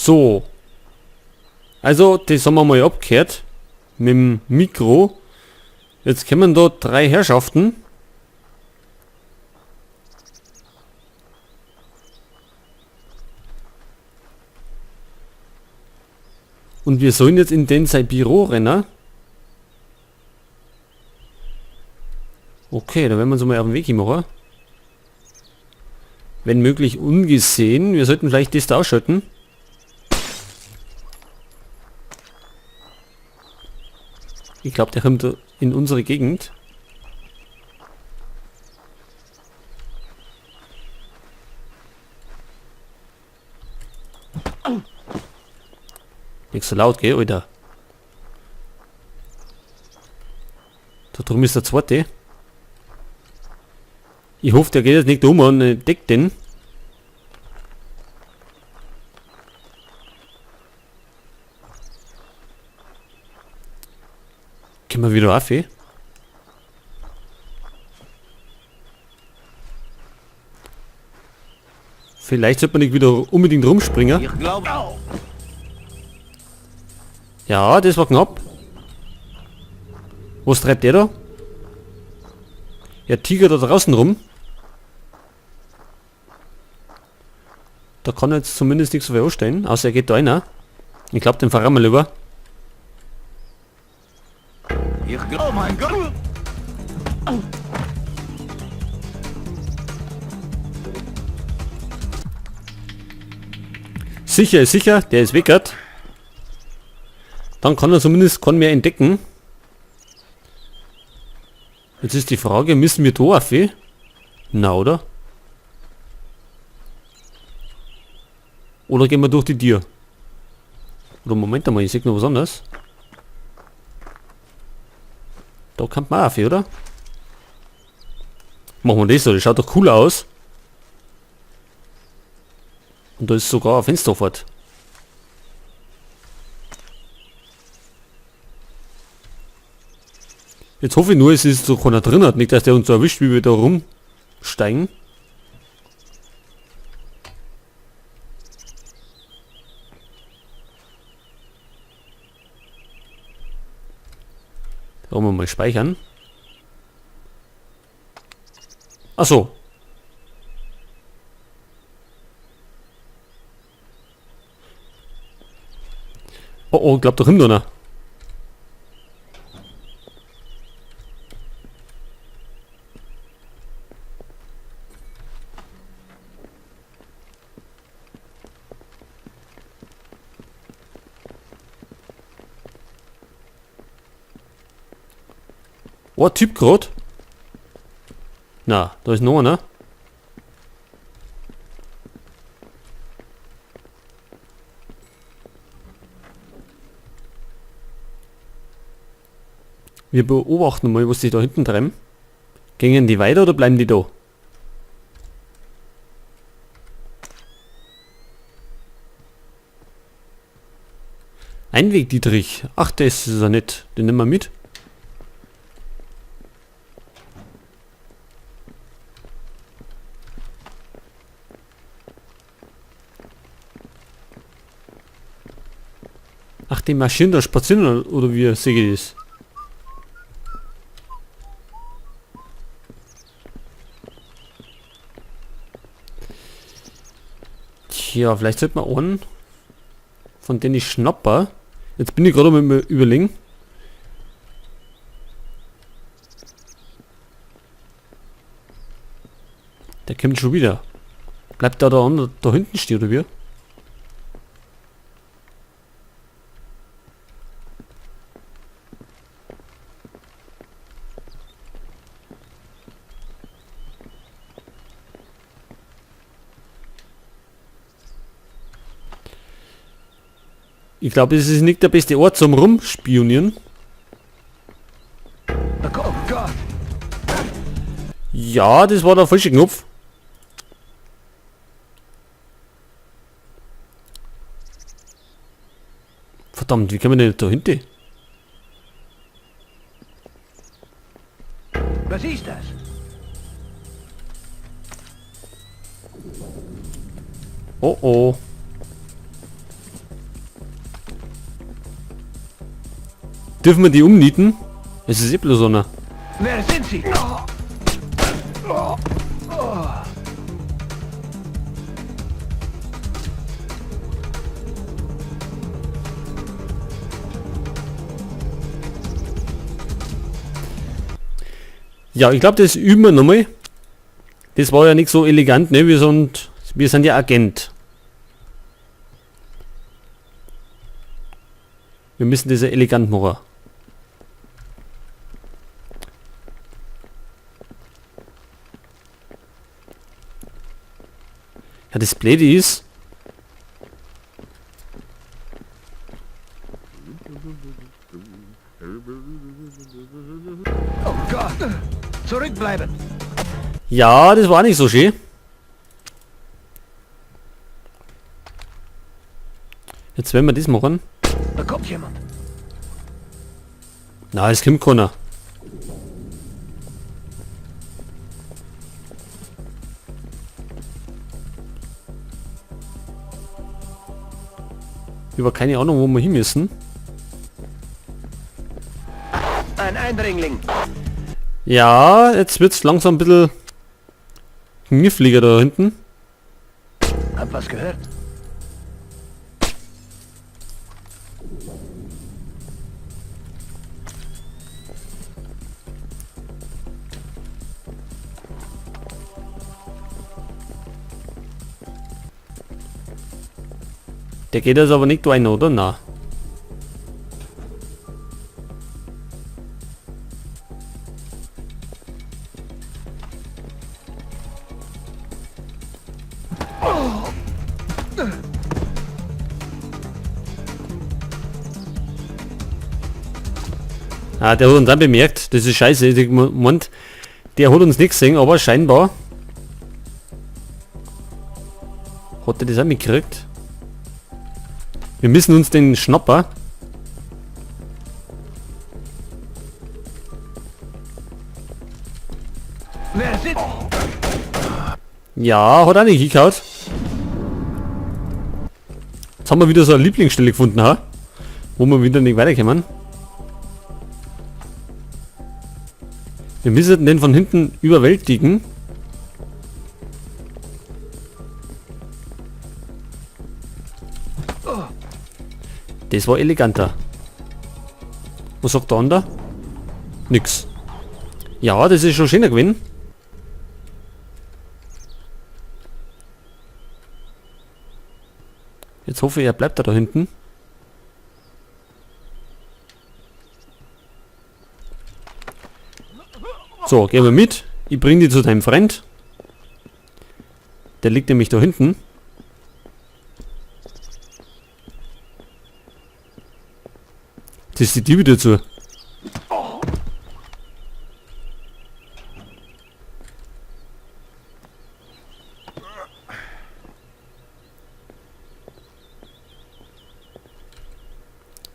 So. Also, das haben wir mal abgehört. Mit dem Mikro. Jetzt kommen da drei Herrschaften. Und wir sollen jetzt in den sein Büro rennen. Okay, da werden wir uns mal auf den Weg machen. Wenn möglich ungesehen. Wir sollten vielleicht das da ausschalten. Ich glaube, der kommt in unsere Gegend. Nicht so laut, gell, Alter. Da drüben ist der zweite. Ich hoffe, der geht jetzt nicht um und entdeckt den. Können wir wieder auf, eh? Vielleicht sollte man nicht wieder unbedingt rumspringen. Ich glaube auch. Ja, das war knapp. Was treibt der da? Ja, Tiger da draußen rum. Da kann er jetzt zumindest nichts so viel anstellen, außer er geht da rein. Ich glaub, den fahren wir lieber. Ich glaub, oh mein Gott. Sicher ist sicher, der ist weggert. Dann kann er zumindest keinen mehr entdecken. Jetzt ist die Frage, müssen wir da auf? Na, oder? Oder gehen wir durch die Tür? Oder Moment einmal, ich seh noch was anderes. Da kommt man auf, oder? Machen wir das so, das schaut doch cool aus. Und da ist sogar ein Fenster fort. Jetzt hoffe ich nur, es ist so keiner drin hat, nicht dass der uns so erwischt, wie wir da rumsteigen. Da wollen wir mal speichern. Ach so. Oh, oh, ich glaub, da kommt einer. Oh, Typ grad. Na, da ist noch einer. Wir beobachten mal, was die da hinten treiben. Gingen die weiter oder bleiben die da? Einweg, Dietrich. Ach, das ist ja nett. Den nehmen wir mit. Ach, die marschieren da spazieren oder wie sehe ich das? Tja, vielleicht sollte man einen von denen ich schnapper. Jetzt bin ich gerade mal überlegen. Der kommt schon wieder. Bleibt der da hinten stehen, oder wie? Ich glaube, es ist nicht der beste Ort zum Rumspionieren. Oh Gott. Ja, das war der falsche Knopf. Verdammt, wie kommen wir denn da hinten? Was ist das? Oh oh. Dürfen wir die umnieten? Es ist eh bloß einer. Wer sind Sie? Ja, ich glaub, das üben wir nochmal. Das war ja nicht so elegant, ne? Wir sind ja Agent. Wir müssen das ja elegant machen. Ja, das Blöde ist... Oh Gott! Zurückbleiben! Ja, das war nicht so schön. Jetzt werden wir das machen. Da kommt jemand. Na, es kommt keiner. Ich hab keine Ahnung, wo wir hin müssen. Ein Eindringling. Ja, jetzt wird's langsam ein bisschen kniffliger da hinten. Hab was gehört. Der geht jetzt aber nicht rein, oder? Na. Ah, der hat uns auch bemerkt, das ist scheiße, ich meint, der hat uns nichts gesehen, aber scheinbar hat er das auch mitgekriegt. Wir müssen uns den Schnapper. Wer sind? Ja, hat auch nicht hingehauen. Jetzt haben wir wieder so eine Lieblingsstelle gefunden, ha? Wo wir wieder nicht weiterkommen. Wir müssen den von hinten überwältigen. Das war eleganter. Was sagt der andere? Nix. Ja, das ist schon schöner gewesen. Jetzt hoffe ich, er bleibt da hinten. So, gehen wir mit. Ich bring die zu deinem Freund. Der liegt nämlich da hinten. Jetzt ist die Tür wieder zu.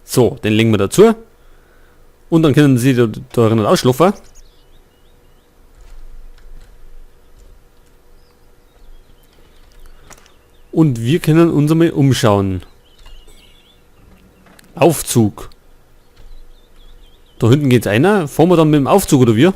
So, den legen wir dazu. Und dann können sie da drinnen ausschlafen. Und wir können uns einmal umschauen. Aufzug. Da hinten geht's einer. Fahren wir dann mit dem Aufzug oder wir?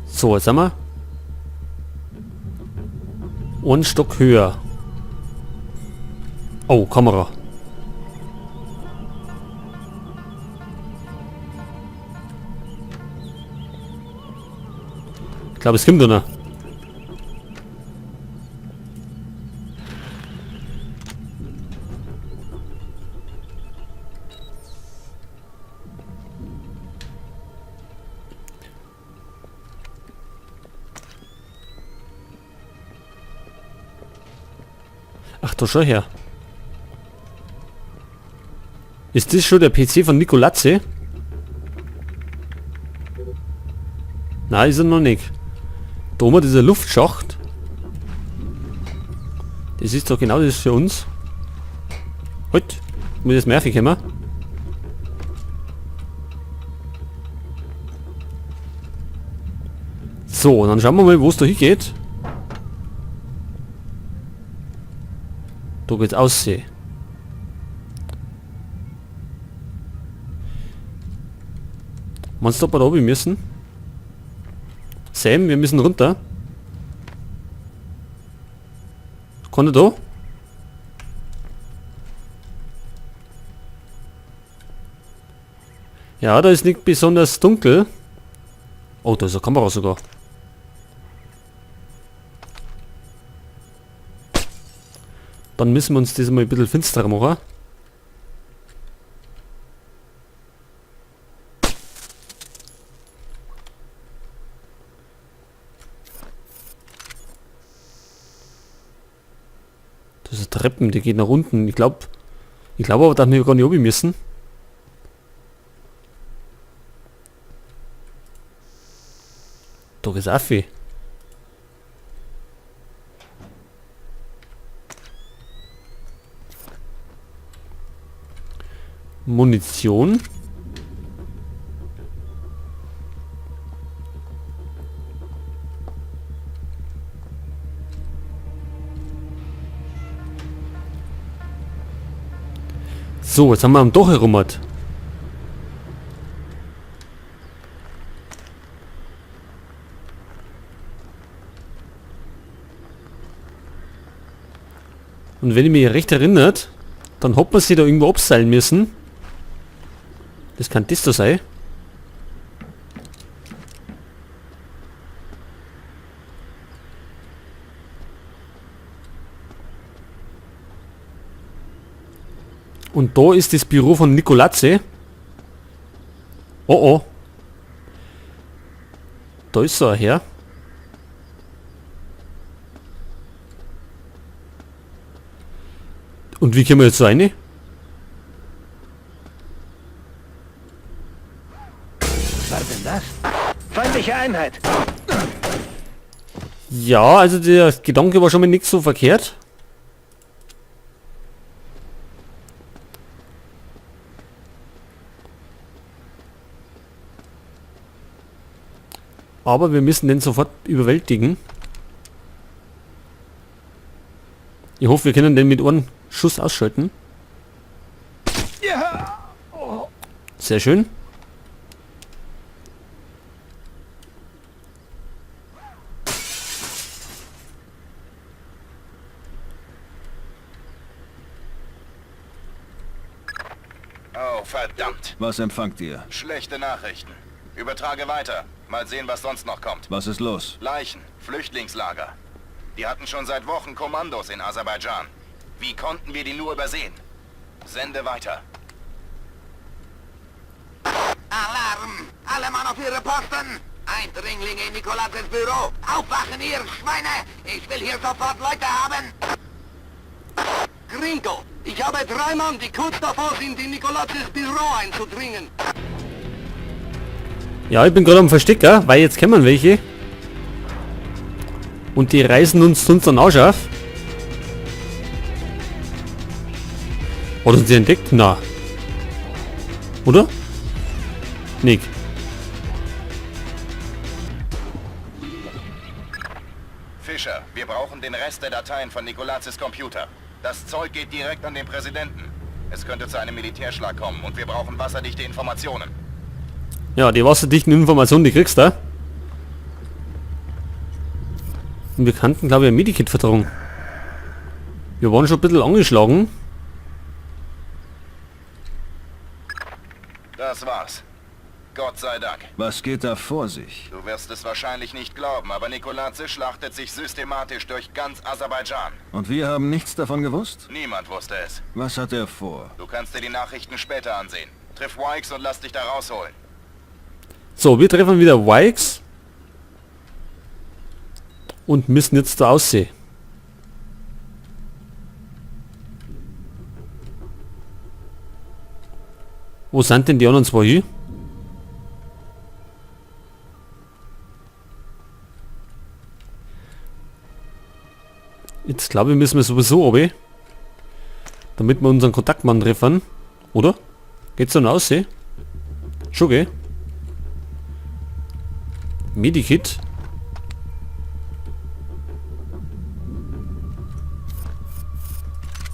So, jetzt haben wir einen Stock höher. Oh, Kamera. Ich glaube, es kommt einer. Ach, da schau her. Ist das schon der PC von Nicolazzi? Nein, ist er noch nicht. Da oben dieser Luftschacht. Das ist doch genau das für uns. Halt, muss jetzt mehr kommen. So, und dann schauen wir mal, wo es da hingeht. Da geht's aussehen. Meinst du, ob wir da oben müssen? Sam, wir müssen runter. Kann er da? Ja, da ist nicht besonders dunkel. Oh, da ist eine Kamera sogar. Dann müssen wir uns das mal ein bisschen finsterer machen. Das sind Treppen, die gehen nach unten. Ich glaub aber, dass wir gar nicht oben müssen. Da geht's auf. Munition. So, jetzt haben wir am Dach herummert. Und wenn ich mich recht erinnert, dann hat man sich da irgendwo abseilen müssen. Das kann das da sein. Und da ist das Büro von Nikoladze. Oh oh. Da ist so ein Herr. Und wie kommen wir jetzt rein? Was war denn das? Feindliche Einheit. Ja, also der Gedanke war schon mal nicht so verkehrt. Aber wir müssen den sofort überwältigen. Ich hoffe, wir können den mit einem Schuss ausschalten. Sehr schön. Oh, verdammt. Was empfangt ihr? Schlechte Nachrichten. Übertrage weiter. Mal sehen, was sonst noch kommt. Was ist los? Leichen, Flüchtlingslager. Die hatten schon seit Wochen Kommandos in Aserbaidschan. Wie konnten wir die nur übersehen? Sende weiter. Alarm! Alle Mann auf ihre Posten! Eindringlinge in Nikoladzes Büro! Aufwachen, ihr Schweine! Ich will hier sofort Leute haben! Gringo, ich habe 3 Mann, die kurz davor sind, in Nikoladzes Büro einzudringen. Ja, ich bin gerade am Verstecker, weil jetzt kommen welche. Und die reißen uns sonst den Arsch auf. Oder sind sie entdeckt? Na. Oder? Nick. Fischer, wir brauchen den Rest der Dateien von Nikoladzes Computer. Das Zeug geht direkt an den Präsidenten. Es könnte zu einem Militärschlag kommen und wir brauchen wasserdichte Informationen. Ja, die wasserdichten Informationen, die kriegst du. Und wir kannten, glaube ich, ein Medikit vertragen. Wir waren schon ein bisschen angeschlagen. Das war's. Gott sei Dank. Was geht da vor sich? Du wirst es wahrscheinlich nicht glauben, aber Nikoladze schlachtet sich systematisch durch ganz Aserbaidschan. Und wir haben nichts davon gewusst? Niemand wusste es. Was hat er vor? Du kannst dir die Nachrichten später ansehen. Triff Wykes und lass dich da rausholen. So, wir treffen wieder Wykes. Und müssen jetzt da aussehen. Wo sind denn die anderen zwei hin? Jetzt glaube ich, müssen wir sowieso runter, damit wir unseren Kontaktmann treffen. Oder? Geht's dann aus, eh? Schon, gell? Medikit.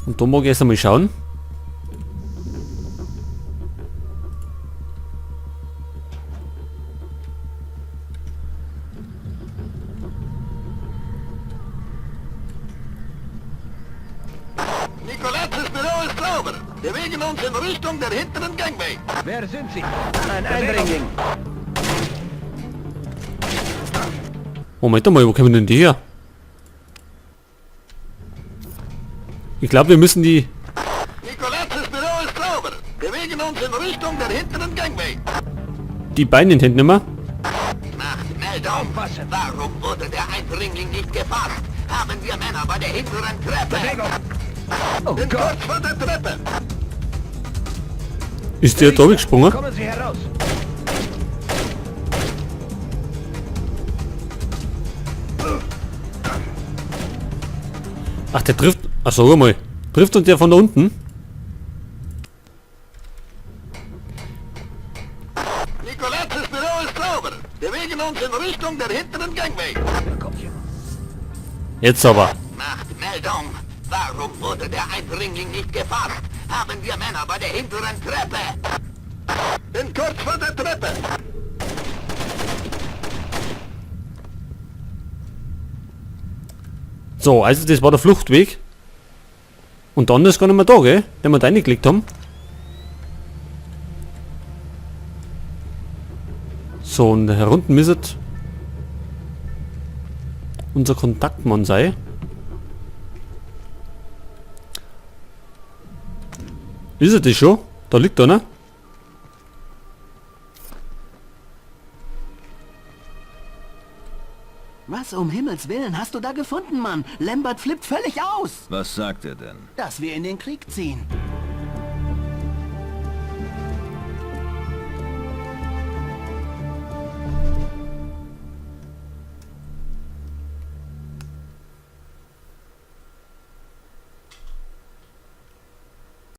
Und da mag ich erst einmal schauen. Nikolazes Büro ist sauber. Bewegen uns in Richtung der hinteren Gangway. Wer sind Sie? Ein Eindringling. Moment einmal, wo kommen denn die her? Ich glaube, wir müssen die... Nikolazes Büro ist sauber. Bewegen uns in Richtung der hinteren Gangway. Die Beine in den Händen nehmen. Macht Meldung. Warum wurde der Eindringling nicht gefasst? Haben wir Männer bei der hinteren Treppe? Bewegung. Oh Bin Gott. kurz vor der Treppe. Ist der da gesprungen? Kommen Sie heraus. Ach, der trifft... Ach, sag mal. Trifft uns der von da unten? Nikolazes Büro ist sauber. Bewegen uns in Richtung der hinteren Gangway. Da kommt jemand. Jetzt aber. Macht Meldung. Warum wurde der Eindringling nicht gefasst? Haben wir Männer bei der hinteren Treppe? Bin kurz vor der Treppe. So, also das war der Fluchtweg. Und dann ist gar nicht mehr da, gell? Den wir da reingelegt haben. So, und herunten müsste unser Kontaktmann sein. Ist er das schon? Da liegt einer. Was um Himmels Willen hast du da gefunden, Mann? Lambert flippt völlig aus. Was sagt er denn? Dass wir in den Krieg ziehen.